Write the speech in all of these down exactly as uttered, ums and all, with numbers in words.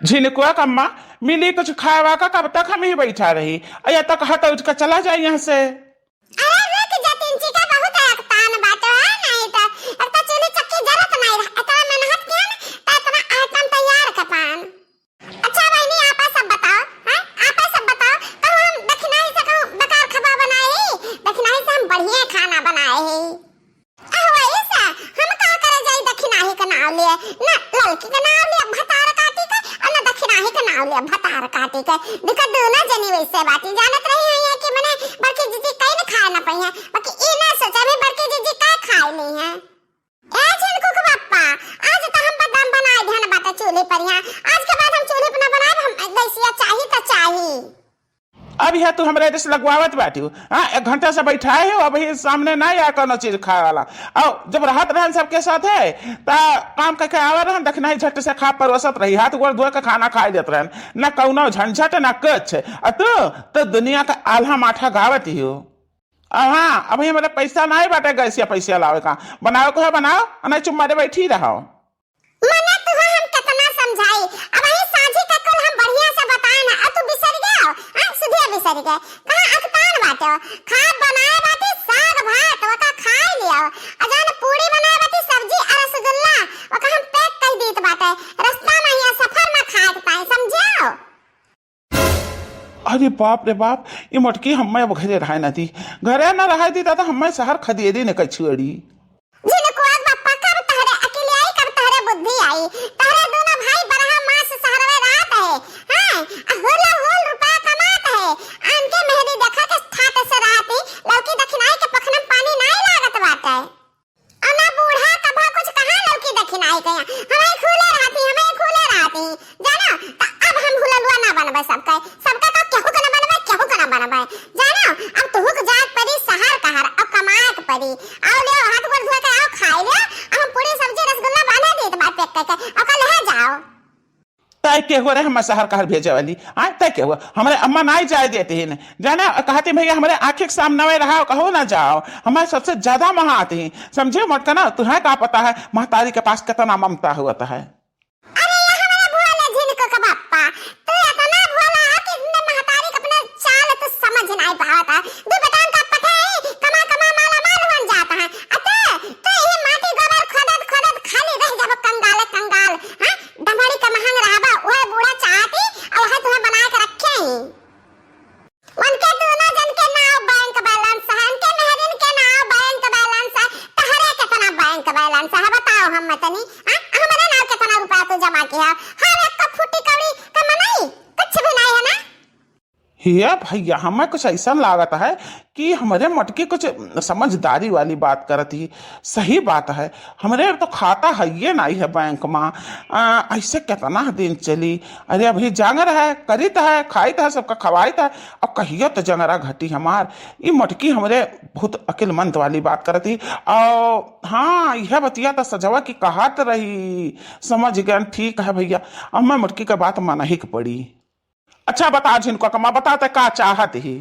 झिनकुआ कम्मा, मिली कुछ खाए वाए का, कब तक हम ही बैठा रही? अया तक हाथ उठ के चला जाए यहाँ से। अरे रुक जा, तिनचिका बहुत अकतान बाटे है, नहीं तो एक तो चूल्ही चक्की जरत नहीं रहा, इतना मेहनत किया ना, तो इतना आइटम तैयार का पान। अच्छा बहनी, आप सब बताओ, हैं? आप सब बताओ, कहूँ हम दखिनाही से कहूँ बेकार खबा बनाए ही, दखिनाही से हम बढ़िया खाना बनाए ही। अहो ऐसा, हम का करे जाई दखिनाही के नाव लिए, ना ललकी के नाव लिए भतार काटी के, और ना दखिनाही के नाव लिए भतार काटी के। देखो दोनों जनी वैसे बाटी जानत रही है कि मने बड़की जीजी कहीं न खाए ना पाई है, बाकी ई ना सोचा भी बड़की जीजी का खाए नहीं है। ए झिनकू के पप्पा, आज तो हम बदाम बनाए ध्यान बाटे चूल्हे पर यहाँ। आज के बाद हम चूल्हे पर ना बनाए, हम गैसिया चाही तो चाही। अब यह तू हमरे रिस लगवावत बाटी हो, हाँ? एक घंटा से बैठाए हो, अभी सामने ना आया कोनो चीज खाए वाला। और जब रहत रहन सबके साथ है, ता काम करके आवा रहन, दखिनाही झट से खा परोसत रही, हाथ गोड़ धोए के खाना खाए देत रहन, ना कौनो झंझट ना कुछ। और तू तो दुनिया का आल्हा माठा गावत ही हो। अब हाँ, अभी हमारे पैसा ना ही बाटे गैसिया पैसा लावे का, बनाओ को है बनाओ, और नहीं चुप मारे बैठी रहो। मने तुहे हम केतना समझाई, अब ही साझी का कुल हम बढ़िया से बताए ना, अब तू बिसर गया हो, हाँ, सुधिया बिसर गए, कहाँ अकतान बाटे हो, खा बनाए बाटी साग भात, वका खाए लिया हो, आ जान पूरी बनाए बाटी सब्जी और रसगुल्ला, वका हम पैक कर दीत बाटे, रास्ता में या सफर में खाए के पाए, समझे हो? अरे बाप रे बाप, ई मोटकी हम्मे अब घरे रहाय ना दी, घरे ना रहाय दी दादा, हम्मे शहर खदेड़ी ने कछुअड़ी। झिनकुआ के पप्पा, कब तहरे अकिल आई, कब तहरे बुद्धि आई? तहरे दोनों भाई बरहा मास शहर में रहत है, हैं? आ हुल हुल रुपया कमात है। आन के मेहरी देखा के ठाट से रहती, लौकी दखिनाई के पखनम पानी नाई लागत बाटे। अना बूढ़ा कभा कुछ कहा लौकी दखिनाई के यहाँ। हमें खुले रहती, हमें खुले रहती। जाना, त अब हम हुललुआ ना बनबे सबके। सबका का केहू के ना बनबे, केहू के ना बनबे। जाना, अब तुहू के जाए के परी शहर कहर, अब कमाए के परी। आओ ले, हाथ गोड़ धोए के आओ, खाए ले। अब हम पूरी सब्जी रसगुल्ला बांधे देत बा पैक करके, अब कल ले जाओ। तय के हुआ रहे हम शहर कहर भेजे वाली? हाँ, तय के हुआ? हमारे अम्मा नाई जाए देते हैं। जाना, कहते भैया हमारे आँखी के सामने रहा, कहो ना जाओ। हमारे सबसे ज्यादा महा आते हैं। समझे मोटका ना, तुम्हें का पता है महतारी के पास कितना ममता होत है। अरे ये हमारे भोले झिनकू के पप्पा, तू इतना भोला है कि इतने महतारी के अपने चाल तू समझ नहीं पावत है। दू बेटान का पठे ही कमा कमा माला माल बन जाता है। अते तू ये माटी गोबर खोदत खोदत खाली रह जाबो कंगाले कंगाल, हाँ? डमड़ी के महंग रहबा, वह बूढ़ा चाहती और वह तुम्हें बना के रखे ही। उनके दोनों जन के नाव बैंक बैलेंस है, उनके मेहरिन के नाव बैंक बैलेंस है। तहरे कितना बैंक बैलेंस है बताओ हम तनी, हाँ? हमारे नाव कितना रुपया तू जमा किया? हर एक का फूटी कौड़ी का मनई कुछ भी नहीं है ना। हे भैया, हमें कुछ ऐसा लागत है कि हमरे मोटकी कुछ समझदारी वाली बात करत ही। सही बात है, हमरे तो खाता है ये नहीं है बैंक में। आ, ऐसे कितना दिन चली? अरे अभी जांगर है, करित है, खाइत है, सबका खवाइत है, अब कहियो तो जंगरा घटी हमार। ई मोटकी हमरे बहुत अकिलमंद वाली बात करत ही। और हाँ, यह बतिया तो सजवा की कहत रही, समझ गए। ठीक है भैया, अब मैं मोटकी का बात मनही के पड़ी। अच्छा बता झिनकुआ कम्मा, बता ते का चाहत ही?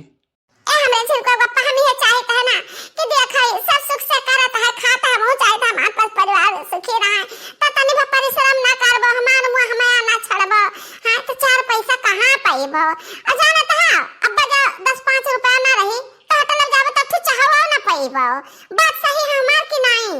ए हमरे झिनकुआ पप्पा, हम ये चाहत है ना कि देखा सब सुख से करत है, खात है, हमहू चाहत है हमार पर परिवार सुखी रहे, तो तनी भा परिश्रम ना करबो, हमार मुँह हमें ना छड़बो, हाँ तो चार पैसा कहाँ पाइबो? आ जानत है अब जो दस पाँच रुपया ना रही तो होटल में जाबो तो तू चाहवा ना पाइबो। बात सही है हमार कि नहीं?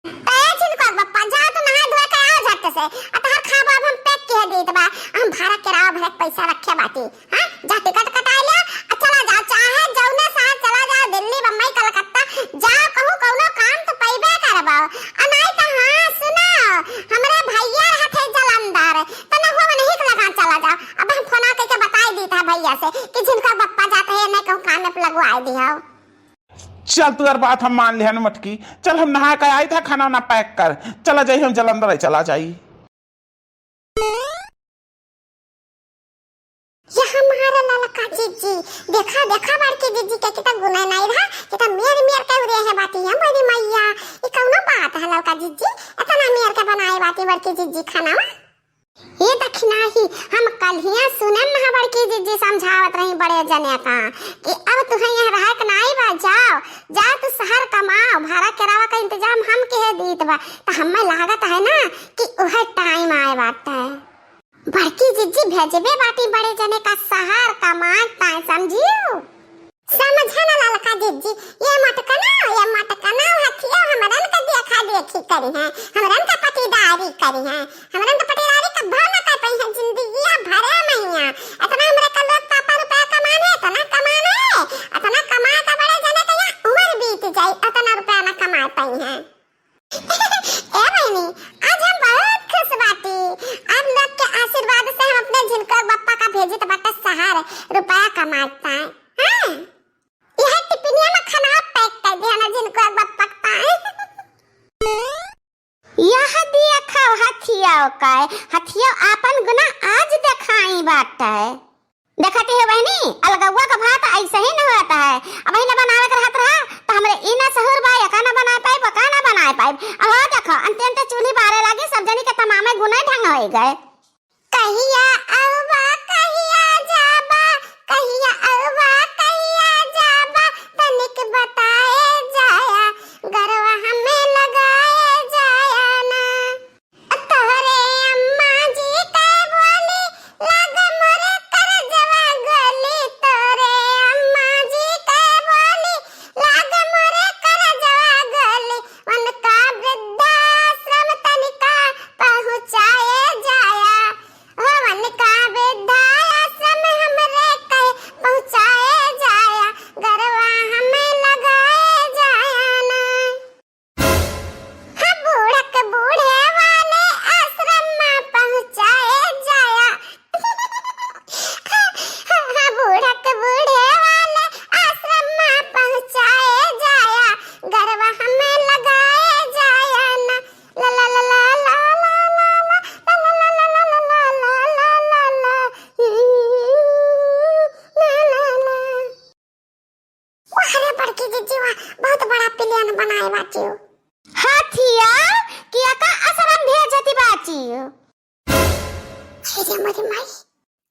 ए झिनकुआ बप्पा, जा तू नहा धोए के आओ झट से। आ तहार खाबो अब हम पैक किहे देत बा। हम भाड़ा किराया भरे के पैसा रखे बाटी। हाँ, जा टिकट कटा लिया, आ चला जाओ, चाहे जौने शहर चला जाओ, दिल्ली, बम्बई, कलकत्ता, जाओ कहूँ कौनो काम तो पैबे करबो। आ नहीं तो हाँ, सुनो, हमरे भैया रहत है जलंधर, तो ना हो नहीं के लगा चला जाओ। अब हम फोन करके बताई दी था भैया से कि झिनकुआ बप्पा जाते हैं, नहीं कहूँ काम में लगवाई दी हो। चल, तू यार बात हम मान लिहन मटकी। चल, हम नहा के आई था, खाना वाना पैक कर, चला जाई, हम जलंधर चला जाई। ये हमारा ललका जीजी, देखा, देखा बड़की जीजी के कितना गुना नहीं रहा, कितना मेर मेर के उरे है बाती है, बड़ी मैया, ये कौनो बात है ललका जीजी, इतना मेर के बनाए बाती बड़की जीजी खाना। ये दखिनाही, हम कल्हिया सुनेन ना बड़की जीजी समझावत रही बड़े जने का कि अब तुहे यहाँ रहे के नाई बा, जाओ, जाओ तू शहर कमाओ, भाड़ा किराया का इंतजाम हम किहे दीत बा। तो हमें लागत है ना कि उहे टाइम आए बात है। बड़की भेजबे बाटी बड़े जने का सहर कमाए ताए, समझियो? समझे ना ललका जिज्जी, ये मटकना, ये मटकना हथिया हमरन का देखा देखी करी हैं, हमरन का पटीदारी करी हैं, हमरन का पटीदारी कब्बो ना कर पाई हैं जिंदगिया भरे मइया। इतना हमरे का लोग पापा रुपया कमाने, इतना कमाने, इतना कमा का बड़े जने का यहाँ उम्र बीत जाई, इतना रुपया ना कमा पाई हैं। ए बहिनी, आज हम बहुत खुश बाटी। आप लोग के आशीर्वाद से हम अपने झिनकुआ बप्पा का भेजित बाटे सहर, रुपया कमाता है। हाँ, यह टिफिनिया में खाना पैक कर दिया ना झिनकुआ बप्पा का। यह देखो हथिया का, हथिया आपन गुना आज देखाई बाटे। देखत हो बहिनी, अलगौआ का भात ऐसे ही न होत है। अबहीं न बनावे के रहत रहा, त हमरे ई न सहूर बा, एका न बनाए पाइब, ओका न बनाए पाइब। अब हो देखो, अंते अंते चूल्ही बारे लागी, सब जनी के तमामे गुने ढंग होइ गए। कहिया अउबा, कहिया जाबा, कहिया अउबा, कहिया जाबा, तनिक बताए जाया, गरवा हमें लगाए जाया ना। तोहरे अम्मा जी के बोली, लाग मोरे करजवा गली। तोहरे अम्मा जी के बोली, लाग मोरे करजवा गली। उनका वृद्धाश्रम तनिका पहुँचाए जाया, हो उनका वृद्धाश्रम हमरे के पहुँचाए जाया, गरवा हमें लगाए जाया ना। हाँ, बूढ़क बूढ़े वाले आश्रम में पहुँचाए जाया। हाँ, बूढ़क बूढ़े वाले आश्रम में पहुँचाए जाया, गरवा हमें लगाए जाया ना। ला ला ला ला। वाह रे बड़की जिज्जी वाह, बहुत बड़ा plan बनाए बाटियो। हथिया, कि एका आश्रम भेजती बाटियो। हे रे मोरी माई,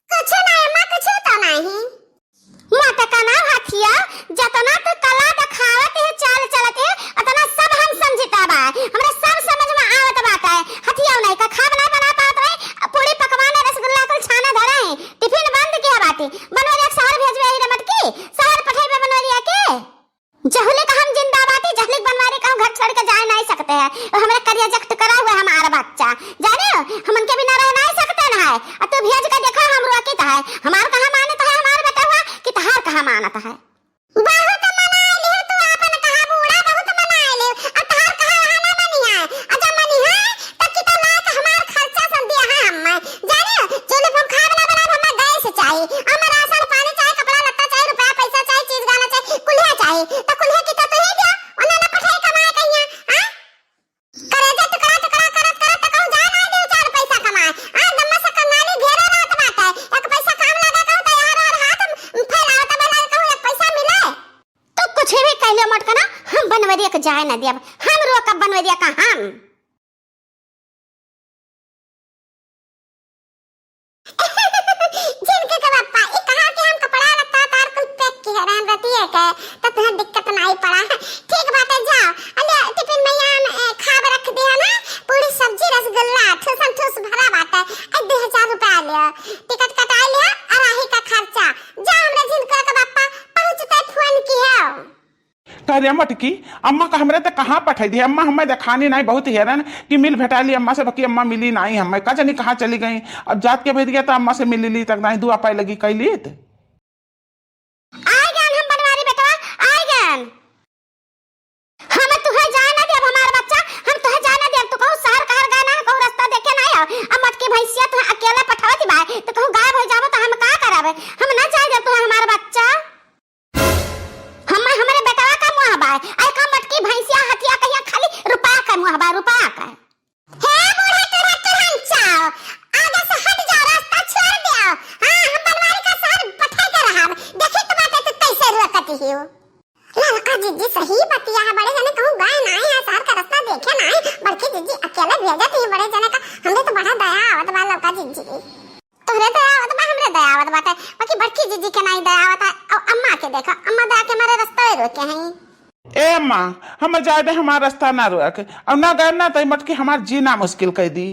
कुछ नहीं अम्मा, कुछ तो नहीं। मोटका ना हथिया, जतना तू कला देखावत है, चाल चलत है, उतना सब हम समझिता बा, हमरा सब समझ में आवत बाटे। हथिया नहीं का खाब ना बना पावत रहे, पूरी पकवान रसगुल्ला कुल छाना धरे हैं, टिफिन बंद किया बाटे। बनवरिया के सहर भेजबे ही रे मटकी, सहर पठेबे बनवरिया के। जहुले का हम जिंदा बाटी, जहलिक बनवारी कहूँ घर छोड़ के जाए नहीं सकते हैं। और हमारे करिया जख्त करा हुआ हमारा बच्चा, जाने हो, हम उनके बिना रह नहीं सकते ना है। और तू भेज के देखो, हम रोकित है, हमार कहाँ मानत है हमार बेटा हुआ कि तहार कहाँ मानत है। बहुत मनाए लियो तू आपन कहा बूढ़ा, बहुत मनाए लियो। अब तहार कहा रहा ना मनी है। अब जब मनी है, तब की तो लायक हमार खर्चा सब दिया है हम्मे। जाने हो, चूल्हे पर हम खाब ना बनाब, हमें गैस चाही, हमें राशन पानी चाही, कपड़ा लत्ता चाही, रुपया पैसा चाही, चीज गाना चाही, कुल्हे चाही। तो कुल्हे की तो तू ही दिया, उन्हें ना पठाई कमाए कहिया, हाँ? करेजा टुकड़ा टुकड़ा करत करत त कहूँ जाए ना दियो चार पैसा कमाए। आ दम्मा से कंगाली घेरे रहत बाटे। एक पैसा काम लगा कहूँ त यार यार हाथ फैलावत बा, लगे कहूँ एक पैसा मिले। तो कुछ भी कह लियो मोटका ना, हम बनवरिया के जाए ना दियब। हम रोकब बनवरिया का हम। झिनकुआ के बप्पा, ई कहा कि हम कपड़ा लत्ता तार कुल pack किहे रहन रतिये के, त तुहें दिक्कत नाई पड़ा। ठीक बाटे, जाओ, अले टिफिन में हम, ए, खाब रख दिया ना, पूरी सब्जी रसगुल्ला, ठूसम ठूस भरा बाटे। ए, दो हजार रुपया लियो, टिकट कटाई लियो, और राही का खर्चा। जा हमरे झिनकुआ के बप्पा, पहुँचते फोन किहे। का रे मटकी, अम्मा का हमरे त कहाँ पठाई दी? अम्मा हमें देखानी नाई, बहुत हेरन कि मिल भेटा ली अम्मा से, बाकी अम्मा मिली नाई हमें, का जानी कहाँ चली गई। अब जात के भेद गया त अम्मा से मिली ली तक नाई, दुआ पाए लगी कैली त। आए गन हम बनवारी बेटवा, आए गन। हम तुहे जाए ना देब हमार बच्चा, हम तुहे जाए ना देब। तू कहूँ शहर कहर गए ना, कहूँ रास्ता देखे ना आओ। अब मटकी भैंसिया तुहे अकेले पठावत बा, तो कहूँ गायब हो जाबो तो हम का करब? हम ना जाए देब तुहे हमार बच्चा। हम, हमरे बेटवा का मुँह बा, आई का मटकी भैंसिया हथिया कहिया खाली रुपया का मुँह बा, रुपया का। हे बूढ़ा टूढ़ा टूढ़न चाव, आगे से हट जाओ, रास्ता छोड़ दो। हाँ, हम बनवारी का शहर पठा के रहब। देखी तो बाटे तू कैसे रोकती हो। ललका जिज्जी सही बतिया है, बड़े जने कहूँ गए ना है, शहर का रास्ता देखे ना है, बड़की जिज्जी अकेले भेजत ही बड़े जने का। हमरे तो बड़ा दया आवत बा ललका जिज्जी। तोहरे दया आवत बा, हमरे दया आवत बाटे, बाकी बड़की जिज्जी के नाई दया आवत है। अब अम्मा के देखो, अम्मा दया के मारे रास्ता रोके हैं। ए अम्मा, हम जाए दे, हमार रास्ता ना रोक, और ना गए ना तो मटकी हमार जीना मुश्किल कर दी।